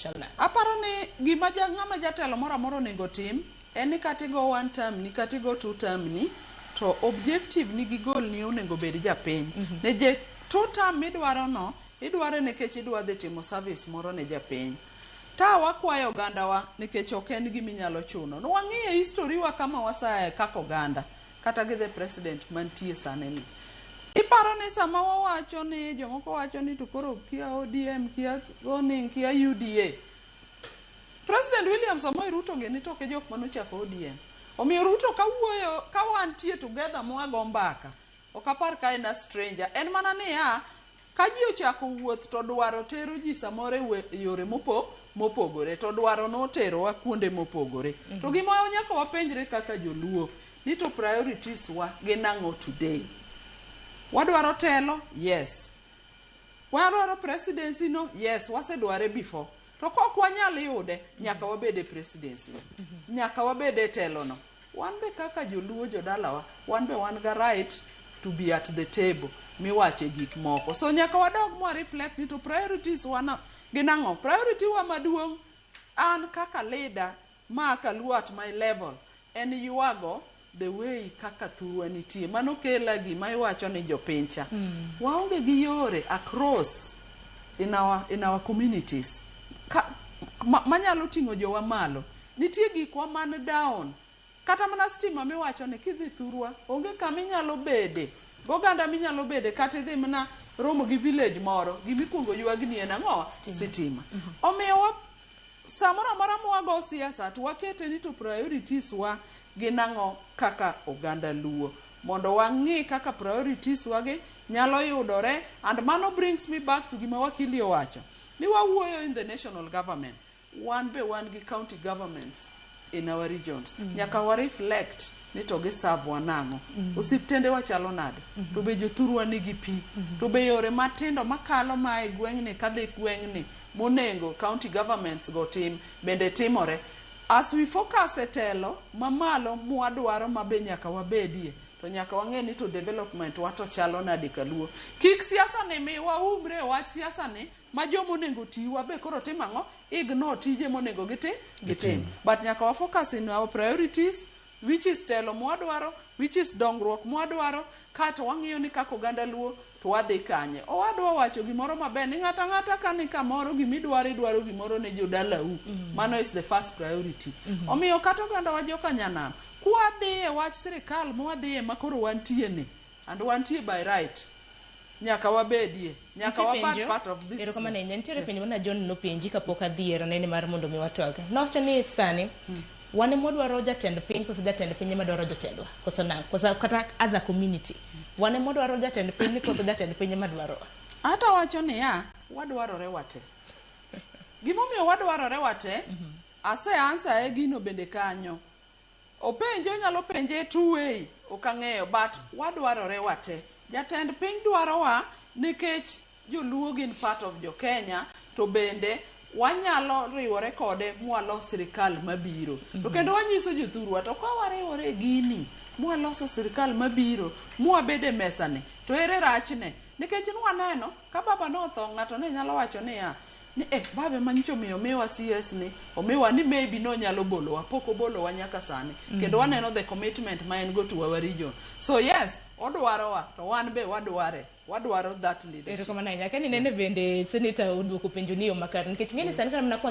Chal nade? Aparo ni gima ja, ng'ama jatelo moro amora onego tim en ni kata igo one term ni kata igo two term ni to objective ni gi goal ni onego bed japiny. Nikech two term midwaro no idware nikech idwa dhi timo service moro ne japiny. Ta wakwayo ogandawa nikech ok en gima inyalo chuno. No wang'iyo history wa kama wasaye kaka oganda kata gi the president mantie sani ni. Iparo ni sama wawacho ni jomoko wacho ni to koro kia ODM, kia zoning, kia UDA. President William Samoei Ruto gini to ok e jok manochako ODM. Omiyo Ruto kawuoyo ka wantie together mwago mbaka, ok apar ka en a stranger. En mana niya, ka ji ochako wuoth to dwaro tero ji samoro e yore mopogore to dwaro noterowa kuonde mopogore. To gima nyaka wapenjre kaka joluo ni to priorities wa gin ang'o today? Wadwaro telo? Yes. Wadwaro presidency no? Yes, wasedware before. To kok wanyal yude, nyaka wabed e presidency. Nyaka wabed e telo no. Wan be kaka joluo jodalawa, wan be wan ga right to be at the table miwache gik moko. So nyaka wadog mwa reflect ni to priorities wana gin ang'o? Priority wa maduong' an kaka leader ma kaluo at my level en ywago the way kaka thurwa nitie. Mano kela gima iwacho ni jopiny cha. Waonge gi yore across in our communities ka, manyalo ting'o jowa malo. Nitie gikwa man down. Kata mana stima miwacho ni kidhi thurwa onge kama inyalo bede goganda minyalo bede kata idhi mana romo gi village moro gimikuongo ywagni en ang'o sitima. Omiyo wa samoro amora mwago siasa to wakete ni to priorities wa gin ang'o kaka oganda luo mondo wang'i kaka priorities wa gi nyalo yudore. And mano brings me back to gima wakili owacho ni wawuoyo in the national government, wan be wan gi county governments in our regions. Nyaka wa reflect ni to giserve wa nang'o, osiptende wa chalo nade, to be jothurwa nigi pi, to be yore matindo makalo mae gweng'ni kadhi gweng'ni monego county governments go tim bende timore. As we focus e telo mamalo mwadwaro mabe nyaka wabedie, to nyaka wang'e ni to development wa to chalo nade kaluo. Kik siasa ni mi waumre e wach siasa ni ma joma onego tiwa be koro timo ang'o, ignore tije monego gitim. But nyaka wa focus in our priorities, which is telo mwadwaro, which is dongruok mwadwaro, kato wang'iyo ni kaka oganda luo to wadhi kanye. Owadwa wacho gimoro maber ni ng'ato ang'ata ka ni kamoro gimidwaro idwaro gimoro ne jodalau. Mano is the first priority. Omiyo kata oganda wa joka nyanam kwadhi e wach sirikal mwadhiye ma koro wantie ni and wantie by right nyaka wabedie, nyaka Nitie wabed penjo. part of this. Erokamano ahinya. Nitiere penjo mana John nopenji kapok adhi e nene mar mondo mi watwag. Nowacho ni sani wan ema wadwaro jatend piny koso jatend piny ema dwaro jotendwa koso nang'o? Koso kata as a community wan ema wadwaro jatend piny koso jatend piny ema dwarowa? Ata wacho niya, wadwarore wate. Gimomiyo wadwarore wate, ase answer e gino bende kanyo. Openje onyalo penje two way, ok ang'eyo, but wadwarore wate. Jatend piny dwarowa nikech joluo gin part of jo Kenya to bende wanyalo riwore kode mwalos sirikal mabiro. To kendo wanyiso jothurwa to ka wariwore e gini mwaloso sirikal mabiro mwabede e mesa ni to ere rachne? Nikech nwaneno ka baba notho ng'ato ne nyalo wacho niya ni eh baba ema nyocha omiyo omiwa CS ni omiwa ni maybe nonyalo bolowa pok obolowa nyaka sani. Kendo waneno the commitment ma en go to our region. So yes, odwarowa to wan be wadware, wadwaro that leadership. Erokamano ahinya. Kani nene bende senator oduoko penjo ni e yo makare nikech ng'eni sani kata mana kwang'iyo